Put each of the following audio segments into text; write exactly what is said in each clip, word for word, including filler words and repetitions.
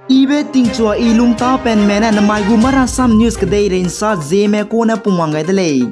Ibe tingchua i lungtapenme ne namai gu Marasam News kedeirei nsa Zeme kune pungwang gai de lei.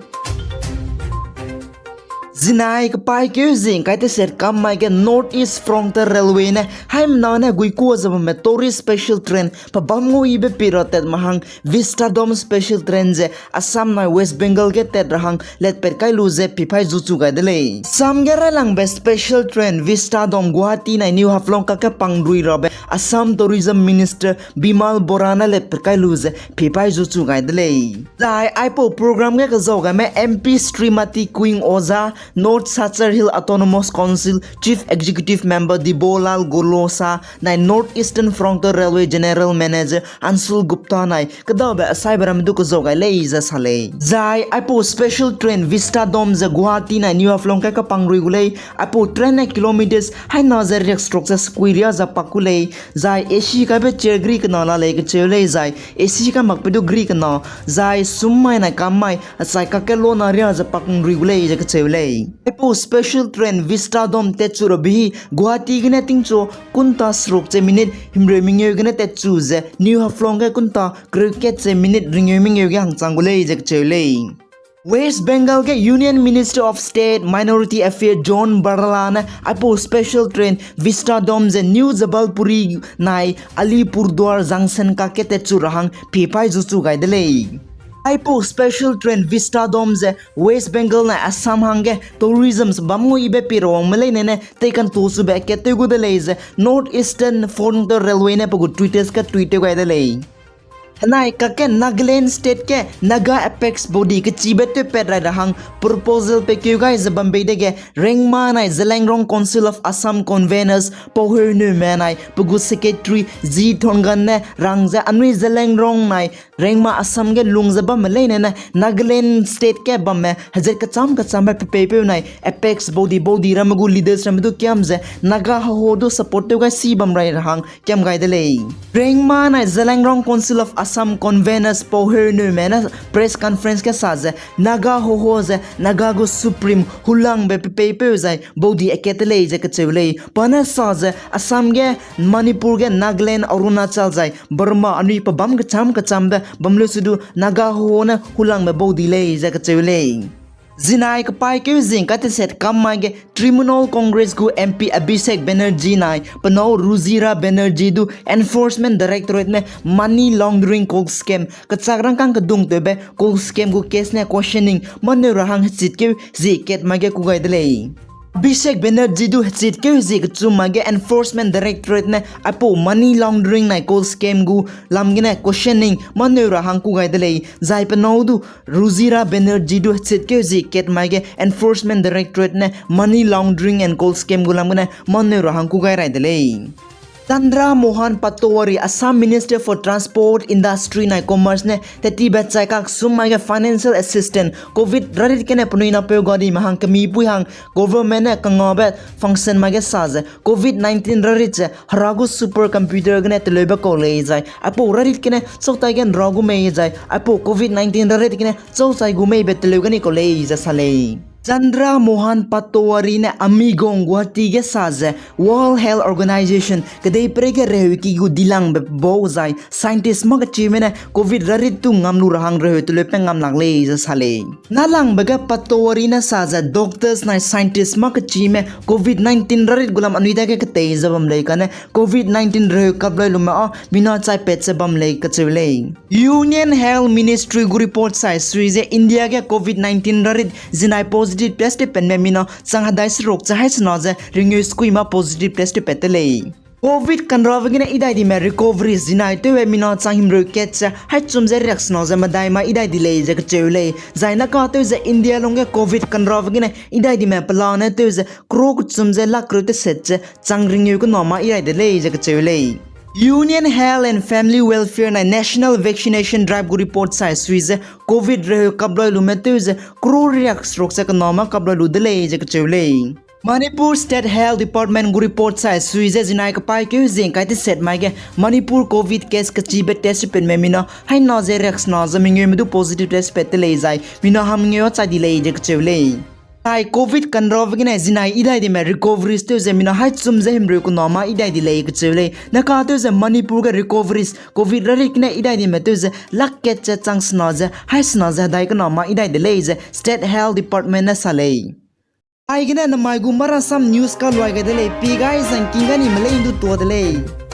Zinai kepaîkeu zing kai teset kam mai ge North East Frontier Railway ne haimena ne guikua ze bamme tourist special train pebâm ngau ibe pira tat mahang Vistadom special train ze Assam nai West Bengal ge tat ra hang letpat kai lu ze pipaî zuchu gai de lei. Assam ge railangbe special train Vistadom Guwahati nai New Haflong kakge pangrui rabe Assam Tourism Minister Bimal Bora ne letpat kai lu ze pipaî zuchu gai de lei. Zai aipau program ge kezau gaime M P Srimati Kuing Oza, North Silchar Hill Autonomous Council Chief Executive Member Dibolal Gorlosa, nai North Eastern Frontier Railway General Manager Anshul Gupta nai kedabe asaibe ramme du kezau gai lei ze sa lei. Zai aipau special train Vistadom ze Guwahati nai New Haflong kai kapangrui gu lei, aipau train ne kilometers haina ze riakseruk ze sekui ria ze pak gu lei, zai A C kaibe chair gri kena la lei kacheu lei, zai A C kai makpe du gri kena, zai sum mai nai kam mai achai kakge lona ria ze pak ngrui gu lei ze kacheu lei. Aipau special train Vistadom tatchu rabe hi Guwahati gene tingchu kunta seruk ze minute himreu mengeu gene tatchu ze New Haflong ge kunta kereu kat ze minute ringeu mengeu ge hangchang gu lei ze kacheu lei. West Bengal ge Union Minister of State Minority Affairs John Barla ne aipau special train Vistadom ze New Jabalpuri nai Alipurduar Junction kakge tatchu ra hang pipaî zuchu gai de lei. Aipau special train Vistadom ze West Bengal nai Assam hangge tourism bam ngau ibe pirawangme leine ne teikantu sube kat tew gu de lei ze North Eastern Frontier Railway ne pe gu Twitter ge tweet tew gai de lei. Henai kakge Nagaland State ge Naga Apex Body kechibe tewpat rai ra hang proposal pekeu gai ze bam bei dege Rengma nai Zeliangrong Council of Assam conveners Paoheuneume nai pe gu secretary Zi Thongan ne rang ze anui Zeliangrong nai Rengma Assam ge lung ze bamme leine ne Nagaland State ge bamme hezat kecham kechambe pepeipeu nai Apex Body body ramme gu leaders ramme du kiam ze Naga heho du support tew gai si bam rai ra hang kiam gai de lei. Rengma nai Zeliangrong Council of Assam conveners Paoheuneume ne press conference ge sa ze Naga heho ze Naga gu supreme hulangbe pepeipeu zai body akat de lei ze kacheu lei. Pa ne sa ze Assam ge, Manipur ge, Nagaland, Arunachal zai Burma anui pebam kecham kechambe bam leu se du Naga heho ne hulangbe body lei ze kacheu lei. Zinai kepaîkeu zing kai teset kam mai ge Trinamool Congress gu M P Abhishek Banerjee nai penâu Rujira Banerjee du Enforcement Directorate ne money laundering call scam kechak rangkâng kedungtewbe call scam gu case ne questioning maneu ra hang hechitkeu zie kat mai ge ku gai de lei. Abhishek Banerjee du hechitkeu zie kechum mai ge Enforcement Directorate ne aipau money laundering nai call scam gu lam gene questioning maneu ra hang ku gai de lei, zai penâu du Rujira Banerjee du hechitkeu zie kat mai ge Enforcement Directorate ne money laundering and call scam gu lam gene maneu ra hang ku gai rai de lei. Chandra Mohan Patowary, Assam Minister for Transport, Industry nai Commerce ne tetibe chai kak sum mai ge financial assistance, covid rarit gene penui napeu gadime hang kemipui hang government ne kangabe function mai ge sa ze covid nineteen rarit ze hera gu super computer gene teleube kau lei zai aipau rarit gene chautai ge nra gu mei zai aipau covid nineteen rarit gene chauchai gu meibe teleu gene kau lei ze sa lei. Chandra Mohan Patowary ne Amigong Guwahati ge sa ze World Health Organization kedeiperei ge reheuki gu dilangbe bau zai scientist mâ kechime ne covid rarit tu ngam lu ra hang reheu teleu pe ngam lak lei ze sa lei. Nâlangbe ge Patowary ne sa ze doctors nai scientist mâ kechime covid nineteen rarit gu lam anui dage ketei ze bam lei kane covid nineteen reheu kaploi lume â mina chaipat ze bam lei kacheu lei. Union Health Ministry gu report sai sui ze India ge covid nineteen rarit zinai positive test tewpatme mina chang hedai seruk ze haî sena ze ringeu sekui mâ positive test tewpat te lei. Covid kanrabe gene idai dime recovery zinai tewbe mina chang himreu kat ze haî chum ze riak sena ze medai mâ idai di lei ze kacheu lei. Zai naka tew ze India lungge covid kanrabe gene idai dime pelane tew ze crore kechum ze lakh crore teset ze chang ringeu kena mâ idai de lei ze kacheu lei. Union Health and Family Welfare nai National Vaccination Drive gu report sai sui ze covid reheu kaploi lume tew ze crore riak seruk ze kena mâ kaploi lu de lei ze kacheu lei. Manipur State Health Department gu report sai sui ze zinai kepaîkeu zing kai teset mai ge Manipur covid case kechibe test tewpatme mina haî na ze riak sena ze mengeume du positive test pat te lei zai mina hangmengeu â chai di lei ze kacheu lei. Zai covid kanrabe gene zinai idai dime recoveries tew ze mina hai chum ze himreu kena ma idai di lei kacheu lei. Neka tew ze Manipur ge recoveries covid rarit gene idai dime tew ze lakh kat ze chang sena ze hai sena ze hedai kena ma idai de lei ze State Health Department ne sa lei. Aigene namai gu Marasam News kaluai gai de lei, pi gai zangking gani melei ndu tua de lei.